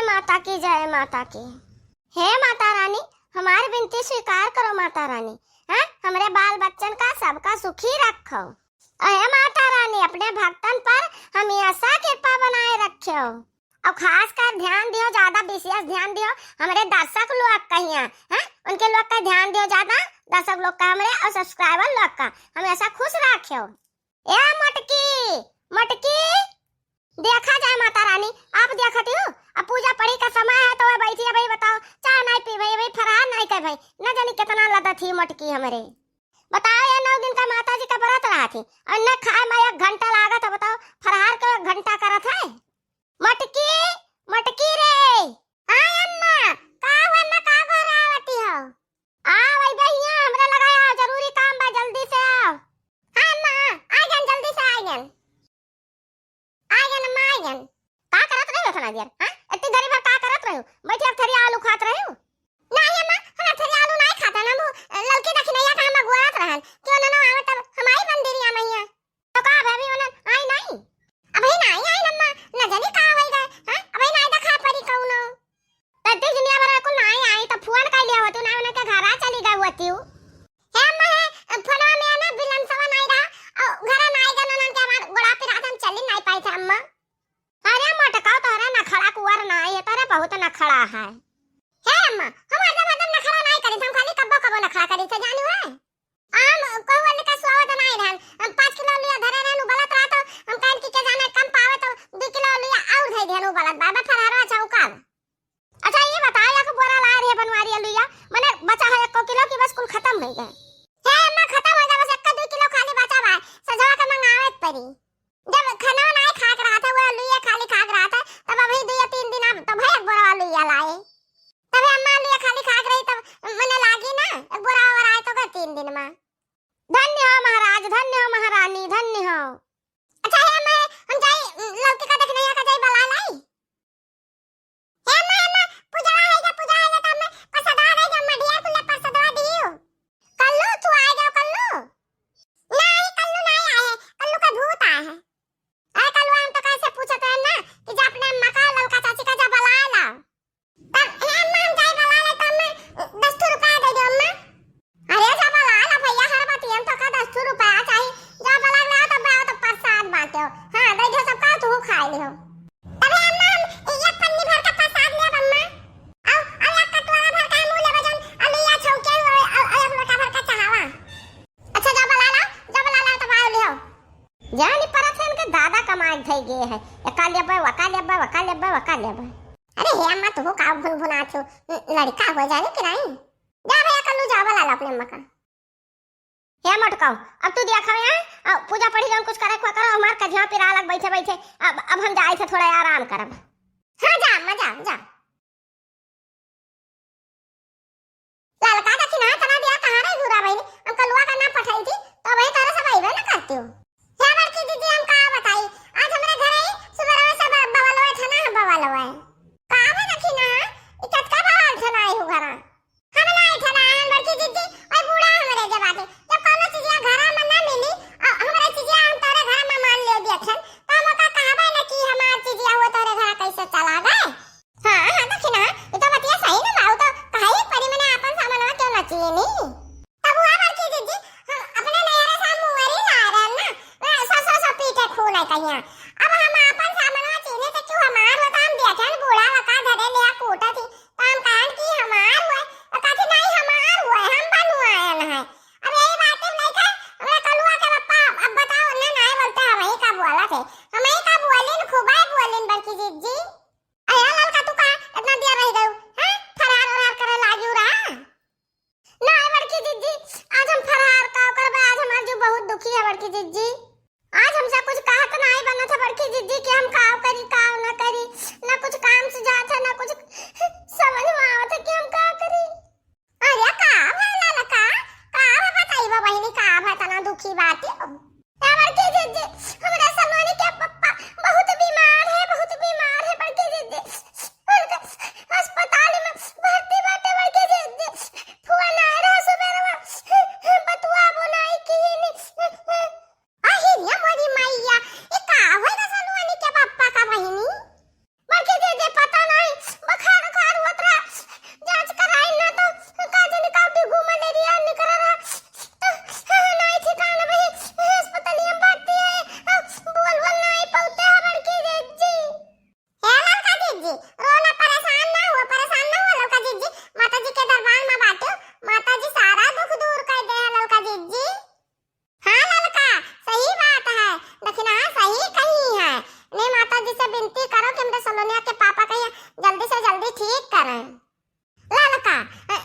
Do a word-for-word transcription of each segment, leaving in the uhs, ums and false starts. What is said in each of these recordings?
माता की जय, माता की। हे माता रानी, हमार विनती स्वीकार करो माता रानी। हाँ, हमरे बाल बच्चन का सबका सुखी रखो। अहे माता रानी, अपने भक्तन पर हमेशा कृपा बनाए रखियो। और खास कर ध्यान दियो, ज्यादा विशेष ध्यान दियो हमरे दर्शक लोग कहिया, हैं? उनके लोग का ध्यान दियो ज्यादा, दर्शक लोग का हमरे और subscriber लोग का हमेशा खुश रखियो। ए मोटकी, मोटकी, देखा जाए माता रानी, आप देखत हो, अब पूजा पड़ी का समय है तो वह बैठी है भाई, बताओ, चाय नहीं पी भाई, भाई फरहार नहीं कर भाई, न जानी कितना लदत ही मोटकी हमरे। बताओ, ये नौ दिन का माता जी का व्रत रहा थी और न खाए में एक घंटा लागत है, बताओ, फरहार के एक घंटा करत है। मटकी, मटकी रे। हाँ अम्मा, का हुआ अम्मा, का गोहरावती हो? आ वही बहिया, हमरा लगा आओ, जरूरी काम बा, जल्दी से आओ। हाँ अम्मा, आ गन, जल्दी से आ गन। आ गन अम्मा, आ गन। का करत रही हो इतना देर? हाँ, इतनी देरी भर का करत रही हो? बैठी अब थरिया आलू खात रही हो? नहीं अम्मा, हम थरिया आलू नहीं खाता ना, हम ललकी दखिनैया का हम अगुआत रहन। क्यों ना, ना आवे तब हमारी बंदिरिया मैया। तो का भाभी उन्हन आई नहीं? अबही नहीं आई अम्मा, न जानी का होई गए, हाँ? अबही नहीं देखा परी कौनो। तद्दी दुनिया भर कुल नहीं आई, तो फोन कर लिया होती, ना उनके घर आ चली गई होती हूँ। हे अम्मा, हे, फोनवा में ना बिलन सवा नहीं रहा, और घर नहीं गन उन्हन के हमार गोड़ा पे रात हम चली नहीं पाई थे अम्मा। अरे मोटकाओ, तोहरे नखड़ा कुआर नहीं है, तोहरे बहुत नखड़ा है। हे अम्मा, हम हरदम हरदम नखड़ा नहीं करी, हम खाली कब्बो कब्बो नखड़ा करी थे, जानू है? हम कहू वाले का स्वाद नहीं रहन, हम पाँच किलो लुइया धरे रहन, उबलत रहा तो हम कहन कि के जाने कम पावे तो दो किलो लुइया और धई देहन उबलत बा, बा फरहरवा चौका। अच्छा ये बताओ, एक बोरा लाए रहे बनवारी लुइया, मने बचा है एक किलो की बस कुल खत्म हो गए? हे अम्मा, खत्म हो गए, बस एक दो किलो खाली बचा बा, सजवा के मंगावे के पड़ी। जब खाना नहीं खाक रहा था, वो लुइया खाली खाक रहा था, तब अभी दो या तीन दिन अब तो भाई एक बोरा लुइया लाए। तबे अम्मा लुइया खाली खाक रही, तब मने लागी ना, एक बोरा और आए तो का तीन दिन में। धन्य हो महाराज, धन्य हो महारानी, धन्य हो। अच्छा हे अम्मा, हम जाई, लौकी का देखने का जाई बला लाई। हे अम्मा, अम्मा, पूजा है जा, पूजा है जा, तो हमें प्रसादवा दे जा, अम्मा, ढेर कुल प्रसादवा दियो। कल्लू, तू आ जाओ, कल्लू। नहीं, कल्लू नहीं आए हैं, कल्लू का भूत आए हैं। अरे कल्लू, हम तो कैसे पूछत रहे ना कि जा अपने अम्मा का, ललका चाची का जा बला ला। तब, हे अम्मा, हम जाई बला ले, तो अम्मा, दस ठो रुपया दे दो, अम्मा। अरे, जा बला ला भैया, हर बात हम तो का दस ठो रुपया चाही। जा बला ला, तब आओ, तो प्रसाद बांटो। हाँ, दे दो सबका, तू खा लियो। तबे अम्मा, हम एक पन्नी भर का प्रसाद लेब, अम्मा। आओ, आओ, एक कटोरा भर का हम ले बजन, अलुइया छौके, आओ, आओ, एक लोटा भर का चढ़ावा। अच्छा, जा बला ला, जा बला ला, तब आओ लियो। जानी परत है इनके दादा कमाए धई गए है। एका लेबे, वका लेबे, वका लेबे, वका लेबे। अरे हे अम्मा, तू का भुन भुनात हो? लड़का हो जाने कि नहीं? जा भैया, कल्लू जा बला ला अपने अम्मा का। हे मटकाओ, अब तू दिया खावे हैं, आ पूजा पढ़ी जाऊन कुछ करे खुआ करो, हमार कझिया पिरा लग बैठे बैठे, अब, अब हम जाए थे थोड़ा आराम करब। हाँ जा अम्मा, जा, जा। ललका दखिना तना दिया कहाँ रही घूरा बहिनी? हम कलुआ का ना पठाई थी, तो वही तरह सब अइबे ना करती हो। हे बड़की दीदी, हम का बताई, आज हमरे घर आई, सुबह से ब-, बवाल हुआ था ना, बवाल हुआ है। का बे दखिना, ई कतका बवाल था ना आई हो घरा? हम ना आई था ना, हम बड़की दीदी, ओए बूढ़ा हमरे जब आते, जब कौनो चीजिया घरा में ना मिली, अ, हमरे चीजिया हम तोरे घरा में मान ले दिया थन, तो हम ओका कहबे ना कि हमार चीजिया हुआ तोरे घरा रोना, परेशान ना हुआ, परेशान ना हुआ ललका जिज्जी, माता जी के दरबार में बाटू, माता जी सारा दुख दूर कर दे हैं ललका जिज्जी। हाँ ललका, सही बात है, दखिनहा सही कही है। नहीं, माता जी से विनती करो कि हमरे सलोनिया के पापा के जल्दी से जल्दी ठीक करें। ललका,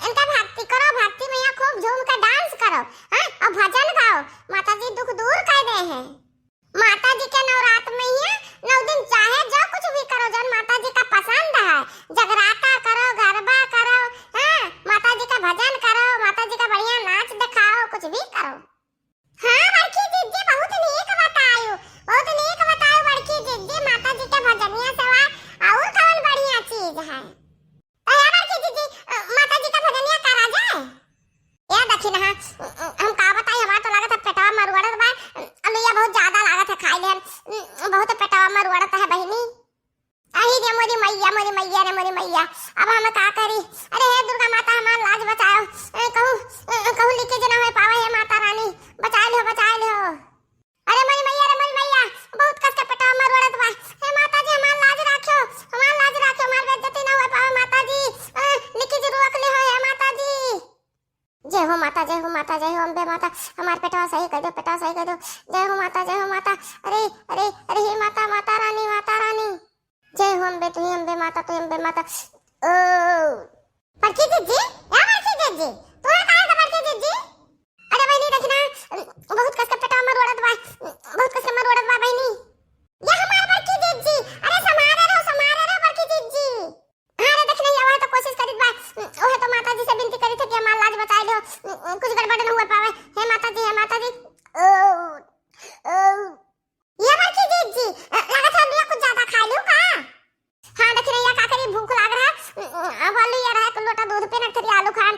इनका भक्ति करो, भक्ति में यहाँ खूब झूम के dance करो, हाँ, और भजन गाओ, माता जी दुख दूर कर दे हैं। माता जी के नवरात्र में ही है, नौ दिन चाहे जो कुछ भी करो, जौन माता जी का पसंद है, जगराता करो, गरबा करो, हाँ, माता जी का भजन करो, माता जी का बढ़िया नाच दिखाओ, कुछ भी करो। हाँ बड़की जिज्जी, बहुत नीक बतायु, बहुत नीक बतायु बड़की जिज्जी, माता जी के भजनिया से और कौन बढ़िया चीज है। तो हे बड़की जिज्जी, अ, माता जी का भजनिया करा जाए? ए दखिनहा, हम का बताई, हमार तो लागत है पेटवा मरुअड़त बा, अलुइया बहुत ज्यादा लागत है खाई लेन, बहुत पेटवा मरुअड़त है बहिनी। अही रे मोरी मैया, मोरी मैया रे मोरी मैया, अब हम का करी? अरे हे दुर्गा माता, हमार लाज बचाओ, ए, कहूँ, ए, कहूँ leakage ना हो पावे, हे माता रानी, बचाए लिहो, बचाए लिहो। अरे मोरी मैया रे मोरी मैया, बहुत कस के पेटवा मरुअड़त बा, हे माता जी, हमार लाज राख्यो, हमार लाज राख्यो, हमार बेइज्जती ना हो पावे माता जी, ए, leakage रोक लिहो, हे माता जी। जय हो माता, जय हो माता, जय हो अम्बे माता, हमार पेटवा सही कर दो, पेटवा सही कर दो। जय हो माता, जय हो माता। अरे, अरे, अरे हे माता, माता रानी, माता रानी। जय हो अम्बे, तू ही अम्बे माता, तू ही अम्बे माता। ओ। बड़की जिज्जी, या बड़की जिज्जी, तू है काहे का बड़की जिज्जी? अरे बहिनी देखी ना, बहुत कस के पेटवा मरुअड़त बा, बहुत कस के मरुअड़त बा बहिनी। या हमार बड़की जिज्जी, अरे संभारे रहो, संभारे रहो बड़की जिज्जी। हाँ रे, देख नहीं, वह तो कोशिश करित बा, वह तो माता जी से विनती करित है कि हमार लाज बचाए दो, कुछ गड़बड़ न हुए पावे। हे माता जी, हे माता जी। ओ, ओ। ये बड़की जिज्जी, लागत है बिया कुछ ज्यादा खा लियो का? हाँ, देख रही है, का करी, भूख लाग रहा है। अब आलू ये रहा है, एक लोटा दूध पे ना, थोड़ी आलू खान।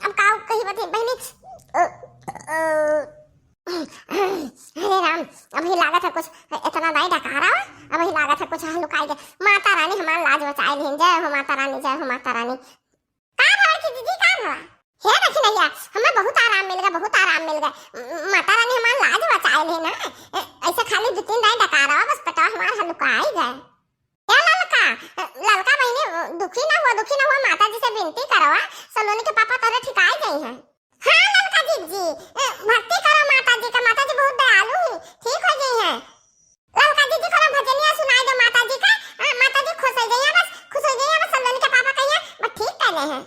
अब का कही बती बहिनी। ओ, ओ। अरे राम, अबही लागत है कुछ, इतना दाई डकारा, अबही लागत है कुछ हलुकाई दे। माता रानी हमार लाज बचाए लेन। जय हो माता रानी, जय हो माता रानी। का भवा बड़की जिज्जी, का भवा? हे दखिनहा, हमें बहुत आराम मिल गया, बहुत आराम मिल गया। म-, माता रानी हमार लाज बचाए लेन ना। ए, ऐसे खाली दो तीन दाई डकारा, बस पेटवा हमार हलुकाई गए। ए ललका, ललका बहिनी, दुखी ना हुआ, दुखी ना हुआ, माता जी से विनती करवा, सलोनी के पापा तोरे ठिकाए गई हैं। हाँ ललका जिज्जी, ए, भक्ति करो माता जी का, माता जी बहुत दयालु हैं, ठीक हो गई हैं। ललका जिज्जी कोनो भजनिया सुनाई दो माता जी का, आ, माता जी खुश हो गई हैं, बस खुश हो गई हैं, बस सलोनी के पापा कहिए बस ठीक कहले हैं।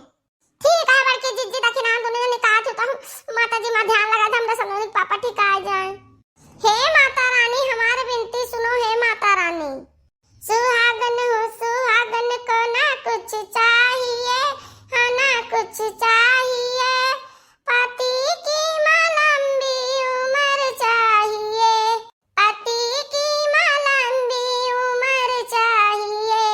ठीक है बड़की जिज्जी, दखिनहा दुनिया निकाल चुका हूँ, माता जी में ध्यान लगा दे, हमरा सलोनी के पापा ठिकाए जाए। हे माता रानी, हमार विनती सुनो, हे माता रानी। सुहागन हो सुहागन को ना कुछ चाहिए, हाँ ना कुछ चाहिए, पति की माँ लंबी उम्र चाहिए, पति की माँ लंबी उम्र चाहिए।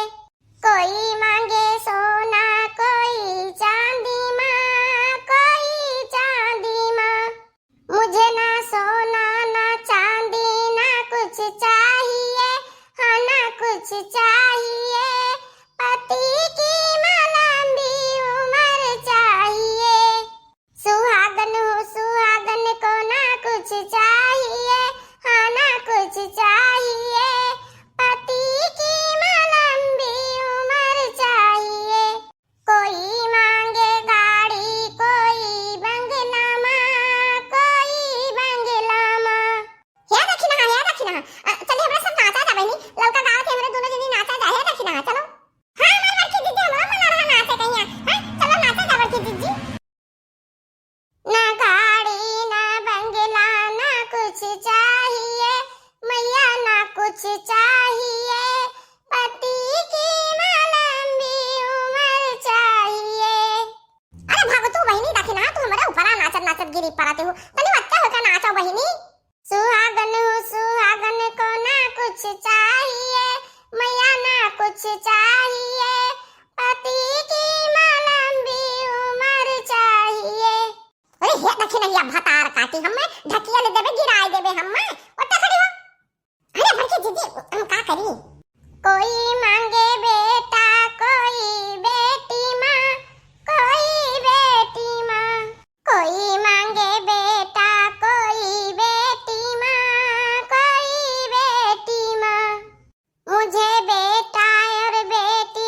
कोई मांगे सोना, कोई चांदी माँ, कोई चांदी माँ। मुझे ना सोना, ना चांदी, ना कुछ चाहिए, हाँ, ना कुछ चाहिए। पति की माँ लंबी उम्र चाहिए। सुहागन हूँ, सुहागन को ना कुछ चाहिए, हाँ, ना कुछ चाहिए। पति की माँ लंबी उम्र चाहिए। कोई मांगे गाड़ी, कोई बंगला माँ, कोई बंगला माँ। हे दखिनहा, हे दखिनहा, अ, चली हमरा सब नाचा जा बहिनी, ललका गावत है, हमरा दोनों जनी नाचा जा, हे दखिनहा, चलो। हाँ, हमार बड़की जिज्जी, हमरा मन रहा नाचे कहिया, हाँ, चलो नाचा जा बड़की जिज्जी। ना गाड़ी, ना बंगला, ना कुछ चाहिए, मैया ना कुछ चाहिए, पति की माँ लंबी उम्र चाहिए। अरे भागो तू बहिनी, दखिनहा, तू हमरे ऊपरा नाचत नाचत गिरी पड़त हो, तनी वत्ते होके नाचो बहिनी। सुहागन हूँ, सुहागन को ना कुछ चाहिए, मैया ना कुछ चाहिए, पति की माँ लंबी उम्र चाहिए। अरे हे दखिनहा, भतार काटी हमें, ढकिया ले देबे, गिराए देबे हमें। ओत्ते खड़ी हो। अरे बड़की जिज्जी, हम का करी? कोई मांगे बेटा, कोई बेटी माँ, कोई बेटी माँ। कोई मांगे बेटा, कोई बेटी माँ, कोई बेटी माँ। मुझे बेटा और बेटी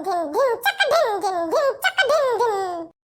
धिन धिन चक धिन धिन धिन चक धिन धिन।